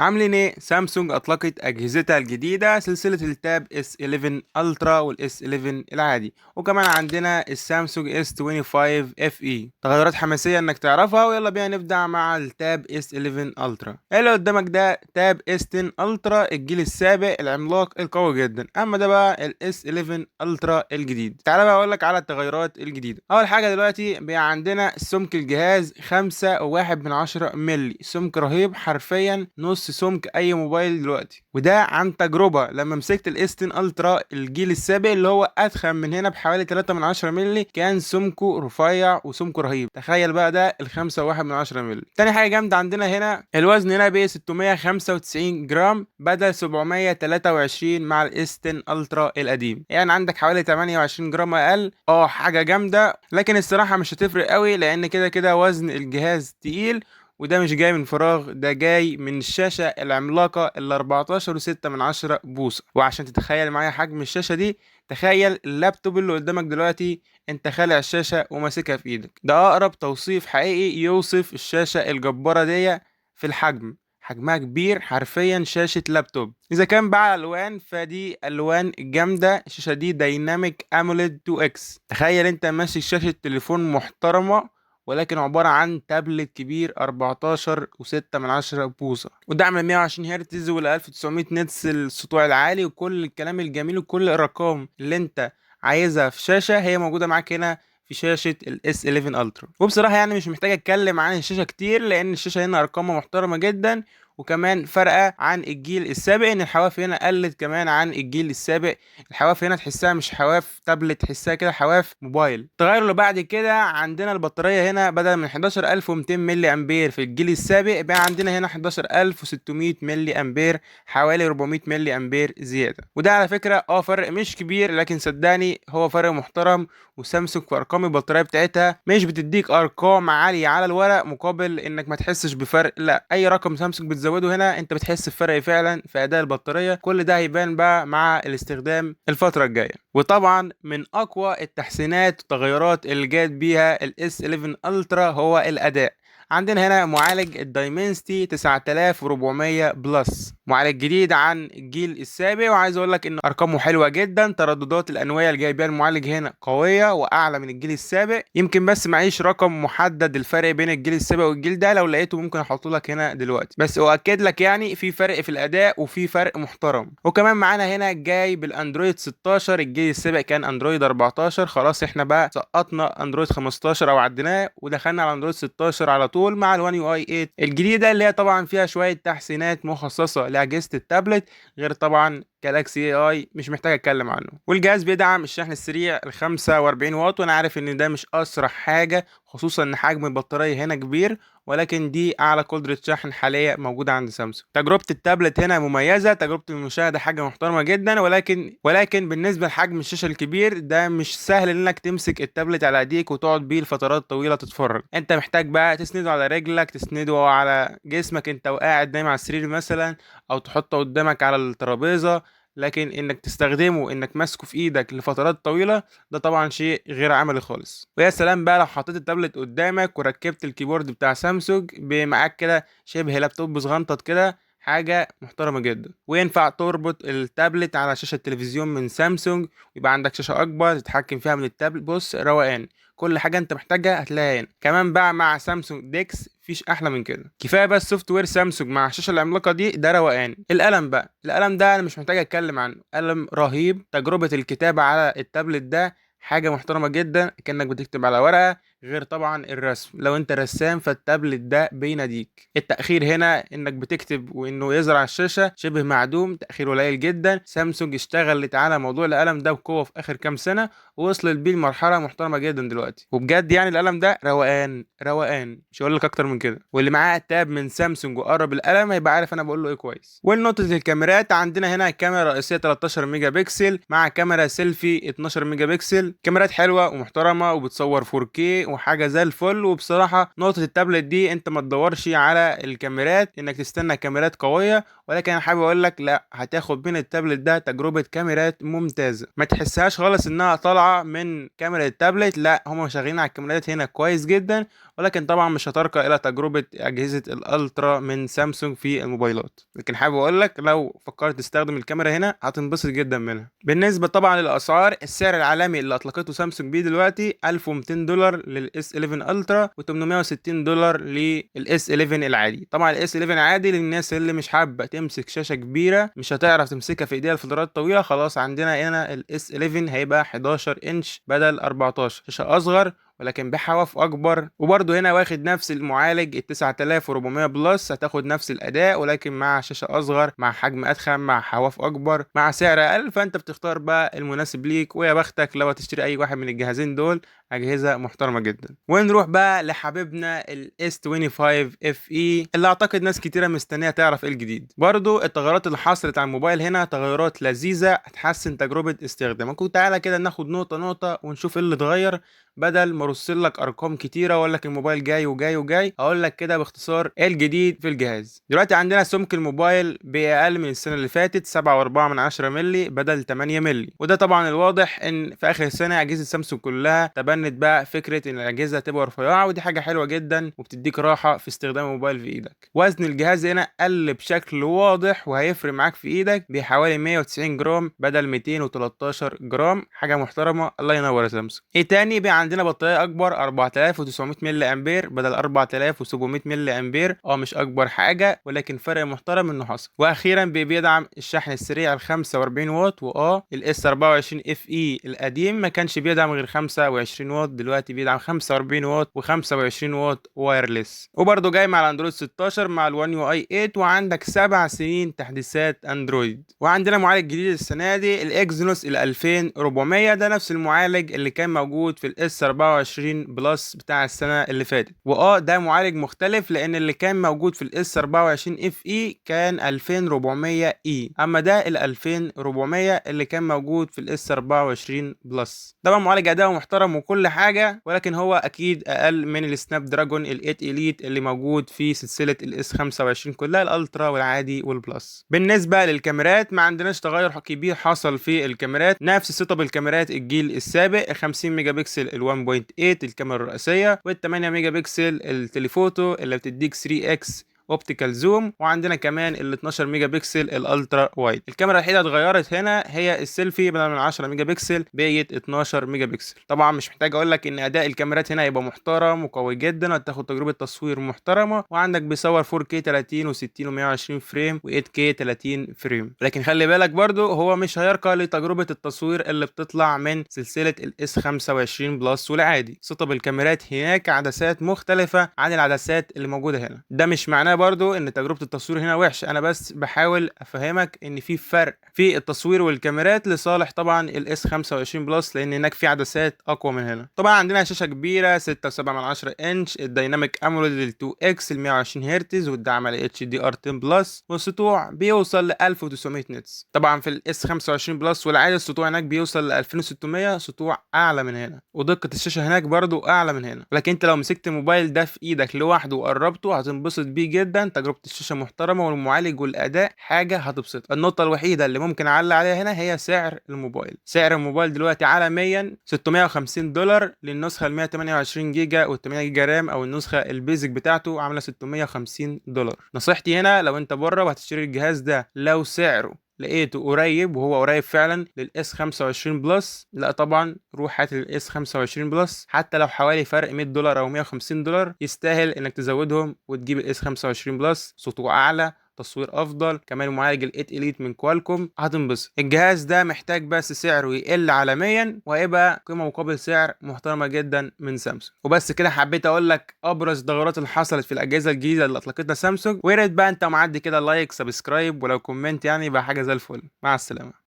عاملين ايه؟ سامسونج اطلقت اجهزتها الجديدة، سلسلة ال Tab S 11 Ultra وال S 11 العادي، وكمان عندنا السامسونج S 25 FE. تغيرات حماسية انك تعرفها، ويلا بينا نبدا مع ال Tab S 11 Ultra. اللي قدامك ده Tab S 10 Ultra الجيل السابق العملاق القوي جدا، اما ده بقى ال S 11 Ultra الجديد. تعالى بقى اقول لك على التغيرات الجديدة. اول حاجة دلوقتي بقى عندنا سمك الجهاز 5.1 مللي، سمك رهيب، حرفيا نص سمك اي موبايل دلوقتي. وده عن تجربه لما مسكت ال S 10 Ultra الجيل السابق اللي هو اتخن من هنا بحوالي 3 مللي، كان سمكة رفيع وسمكه رهيب. تخيل بقى ده ال 5.1 مللي. تاني حاجة جامدة عندنا هنا الوزن هنا ب 695 جرام بدل 723 مع ال S 10 Ultra القديم، يعني عندك حوالي 28 جرام اقل. حاجة جامدة، لكن الصراحة مش هتفرق قوي لان كده كده وزن الجهاز تقيل، وده مش جاي من فراغ، ده جاي من الشاشة العملاقة ال 14.6 بوصة. وعشان تتخيل معايا حجم الشاشة دي، تخيل اللابتوب اللي قدامك دلوقتي انت خالع الشاشة وماسكها في ايدك. ده اقرب توصيف حقيقي يوصف الشاشة الجبارة دي في الحجم، حجمها كبير حرفيا شاشة لابتوب. اذا كان بقى الوان فدي الوان جامدة، الشاشة دي Dynamic AMOLED 2X. تخيل انت ماسك شاشة تليفون محترمة ولكن عبارة عن تابلت كبير 14.6 بوصة، ودعم 120 هرتز وال 1900 nits السطوع العالي وكل الكلام الجميل وكل الارقام اللي انت عايزها في شاشة هي موجودة معاك هنا في شاشة ال S 11 Ultra. وبصراحة مش محتاج اتكلم عن الشاشة كتير لان الشاشة هنا ارقامها محترمة جدا، وكمان فارقة عن الجيل السابق ان الحواف هنا قلت كمان عن الجيل السابق. الحواف هنا تحسها مش حواف تابلت، تحسها كده حواف موبايل. التغير اللي بعد كده عندنا البطارية هنا بدل من 11200 ملي امبير في الجيل السابق بقى عندنا هنا 11600 ملي امبير، حوالي 400 ملي امبير زيادة. وده على فكرة فرق مش كبير، لكن صدقني هو فرق محترم. وسامسونج في ارقام البطارية بتاعتها مش بتديك ارقام عالية على الورق مقابل انك ما تحسش بفرق، لا، اي رقم سامسونج بتزوده هنا انت بتحس بفرق فعلا في اداء البطارية. كل ده هيبان بقى مع الاستخدام الفترة الجاية. وطبعا من اقوى التحسينات والتغيرات اللي جات بيها ال S 11 Ultra هو الاداء. عندنا هنا معالج ال Dimensity 9400 Plus، معالج جديد عن الجيل السابق، وعايز اقول لك ان ارقامه حلوة جدا. ترددات الانويه اللي جاي بيها المعالج هنا قوية واعلى من الجيل السابق، يمكن بس معيش رقم محدد الفرق بين الجيل السابق والجيل ده، لو لقيته ممكن احطه لك هنا دلوقتي، بس اؤكد لك في فرق في الاداء وفي فرق محترم. وكمان معانا هنا جاي بالاندرويد 16، الجيل السابق كان اندرويد 14، خلاص احنا بقى سقطنا اندرويد 15 او عديناه ودخلنا على اندرويد 16 على طول مع ال One UI 8 الجديدة اللي هي طبعا فيها شوية تحسينات مخصصة لاجهزة التابلت، غير طبعا Galaxy AI مش محتاج اتكلم عنه. والجهاز بيدعم الشحن السريع ال 45 واط، وانا عارف ان ده مش اسرع حاجة خصوصا ان حجم البطارية هنا كبير، ولكن دي اعلى قدره شحن حالية موجودة عند سامسونج. تجربه التابلت هنا مميزة، تجربه المشاهدة حاجة محترمه جدا، ولكن بالنسبة لحجم الشاشة الكبير ده مش سهل انك تمسك التابلت على ايديك وتقعد بيه لفترات طويلة تتفرج. انت محتاج بقى تسنده على رجلك، تسنده على جسمك انت وقاعد نايم على السرير مثلا، او تحطه قدامك على الترابيزة، لكن انك تستخدمه انك ماسكه في ايدك لفترات طويلة ده طبعا شيء غير عملي خالص. ويا سلام بقى لو حطيت التابلت قدامك وركبت ال keyboard بتاع سامسونج بمعاك كده شبه لابتوب صغنطط كده، حاجة محترمه جدا. وينفع تربط التابلت على شاشة التلفزيون من سامسونج ويبقى عندك شاشة اكبر تتحكم فيها من التابلت. بص روقان، كل حاجة انت محتاجها هتلاقيها هنا. كمان بقى مع سامسونج DeX مفيش احلى من كده. كفاية بس software سامسونج مع الشاشة العملاقة دي، ده روقان. القلم بقى، القلم ده انا مش محتاج اتكلم عنه، قلم رهيب. تجربه الكتابة على التابلت ده حاجة محترمه جدا، كانك بتكتب على ورقة، غير طبعا الرسم، لو انت رسام فالتابلت ده بيناديك. التاخير هنا انك بتكتب وانه يظهر على الشاشة شبه معدوم، تاخير قليل جدا. سامسونج اشتغلت على موضوع القلم ده بقوة في اخر كام سنة ووصلت بيه لمرحلة محترمه جدا دلوقتي. وبجد القلم ده روقان روقان، مش هقول لك اكتر من كده. واللي معاه Tab من سامسونج وقرب القلم هيبقى عارف انا بقول له ايه كويس. والنقطة الكاميرات، عندنا هنا كاميرا رئيسية 13 ميجا بكسل مع كاميرا سيلفي 12 ميجا بكسل، كاميرات حلوة ومحترمه وبتصور 4K وحاجه زي الفل. وبصراحة نقطة التابلت دي انت ما تدورش على الكاميرات انك تستنى كاميرات قوية، ولكن انا حابب اقول لك لا، هتاخد من التابلت ده تجربه كاميرات ممتازة، ما تحسهاش خالص انها طالعه من كاميرا التابلت، لا هم شغالين على الكاميرات هنا كويس جدا، ولكن طبعا مش هترقى الى تجربه اجهزة ال Ultra من سامسونج في الموبايلات. لكن حابب اقول لك لو فكرت تستخدم الكاميرا هنا هتنبسط جدا منها. بالنسبة طبعا للاسعار، السعر العالمي اللي اطلقته سامسونج بيه دلوقتي $1200 لل S 11 Ultra و860 دولار لل S 11 العادي. طبعا ال S 11 عادي للناس اللي مش حابة تمسك شاشة كبيرة، مش هتعرف تمسكها في ايديها لفترات طويلة، خلاص عندنا هنا ال S 11 هيبقى 11 انش بدل 14، شاشة اصغر ولكن بحواف اكبر، وبرده هنا واخد نفس المعالج ال 9400 Plus، هتاخد نفس الاداء ولكن مع شاشة اصغر، مع حجم ادخم، مع حواف اكبر، مع سعر اقل. فانت بتختار بقى المناسب ليك، ويا بختك لو هتشتري اي واحد من الجهازين دول، اجهزة محترمه جدا. ونروح بقى لحبيبنا ال S 25 FE اللي اعتقد ناس كتيرة مستنيه تعرف ايه الجديد. برضو التغيرات اللي حصلت على الموبايل هنا تغيرات لذيذة هتحسن تجربه استخدامك. وتعالى كده ناخد نقطة نقطة ونشوف ايه اللي اتغير، بدل ما ارص لك ارقام كتيرة واقول لك الموبايل جاي وجاي وجاي، اقول لك كده باختصار ايه الجديد في الجهاز. دلوقتي عندنا سمك الموبايل باقل من السنة اللي فاتت 7.4 مللي بدل 8 مللي، وده طبعا الواضح ان في اخر السنة اجهزة سامسونج كلها تبنت بقى فكرة ان الاجهزة تبقى رفيعة، ودي حاجة حلوة جدا وبتديك راحة في استخدام الموبايل في ايدك. وزن الجهاز هنا قل بشكل واضح وهيفرق معاك في ايدك بحوالي 190 جرام بدل 213 جرام، حاجة محترمه، الله ينور يا سامسونج. ايه تاني بقى؟ عندنا بطارية اكبر 4900 ملي امبير بدل 4700 ملي امبير، مش اكبر حاجة ولكن فرق محترم انه حصل. واخيرا بيدعم الشحن السريع ال 45 واط، ال S 24 FE القديم ما كانش بيدعم غير 25 واط، دلوقتي بيدعم 45 واط و25 واط wireless. وبرده جاي مع الاندرويد 16 مع ال 1 UI 8، وعندك 7 سنين تحديثات اندرويد. وعندنا معالج جديد السنة دي ال Exynos ال 2400، ده نفس المعالج اللي كان موجود في ال S 24 Plus بتاع السنة اللي فاتت، ده معالج مختلف لان اللي كان موجود في ال S 24 FE كان 2400 E، اما ده ال 2400 اللي كان موجود في ال S 24 Plus. طبعا معالج اداؤه محترم وكل حاجة، ولكن هو اكيد اقل من ال Snapdragon ال 8 Elite اللي موجود في سلسلة ال S 25 كلها، ال Ultra والعادي وال Plus. بالنسبة للكاميرات ما عندناش تغير كبير حصل في الكاميرات، نفس setup الكاميرات الجيل السابق، 50 ميجا بكسل ال 1.8 الكاميرا الرئيسية، وال 8 ميجا بكسل ال telephoto اللي بتديك 3x optical zoom، وعندنا كمان ال 12 ميجا بكسل ال ultra wide. الكاميرا الوحيدة اتغيرت هنا هي السيلفي، بدل من 10 ميجا بكسل بقيت 12 ميجا بكسل. طبعا مش محتاج اقول لك ان اداء الكاميرات هنا هيبقى محترم وقوي جدا، وهتاخد تجربه تصوير محترمه، وعندك بيصور 4K 30 و60 و120 frame و8K 30 frame. لكن خلي بالك برضو هو مش هيرقى لتجربة التصوير اللي بتطلع من سلسلة ال S 25 Plus والعادي. setup الكاميرات هناك عدسات مختلفة عن العدسات اللي موجودة هنا. ده مش معناه برضو ان تجربة التصوير هنا وحش، انا بس بحاول افهمك ان في فرق في التصوير والكاميرات لصالح طبعا ال S 25 Plus، لان هناك في عدسات اقوى من هنا. طبعا عندنا شاشة كبيرة 6.7 انش، ال Dynamic AMOLED ال 2X ال 120 هرتز، والدعم على HDR 10 Plus، والسطوع بيوصل ل 1900 nits. طبعا في ال S 25 Plus والعادي السطوع هناك بيوصل ل 2600، سطوع اعلى من هنا، ودقة الشاشة هناك برضو اعلى من هنا. لكن انت لو مسكت الموبايل ده في ايدك لوحده وقربته هتنبسط بيه جدا، تجربة الشاشة محترمة والمعالج والأداء حاجة هتبسطك. النقطة الوحيدة اللي ممكن أعلق عليها هنا هي سعر الموبايل. سعر الموبايل دلوقتي عالميا $650 للنسخة ال 128 جيجا وال 8 جيجا RAM، أو النسخة ال basic بتاعته عاملة $650. نصيحتي هنا لو أنت بره وهتشتري الجهاز ده، لو سعره لقيته قريب، وهو قريب فعلا لل S 25 Plus، لا طبعا روح هات ال S 25 Plus، حتى لو حوالي فرق $100 او $150 يستاهل انك تزودهم وتجيب ال S 25 Plus. سطوع اعلى، تصوير افضل، كمان معالج ال 8 Elite من Qualcomm، هتنبسط. الجهاز ده محتاج بس سعره يقل عالميا، وهيبقى قيمة مقابل سعر محترمه جدا من سامسونج. وبس كده حبيت اقول لك ابرز التغيرات اللي حصلت في الاجهزة الجديدة اللي اطلقتها سامسونج. ويا ريت بقى انت معدي كده like subscribe، ولو comment يعني يبقى حاجة زي الفل. مع السلامة.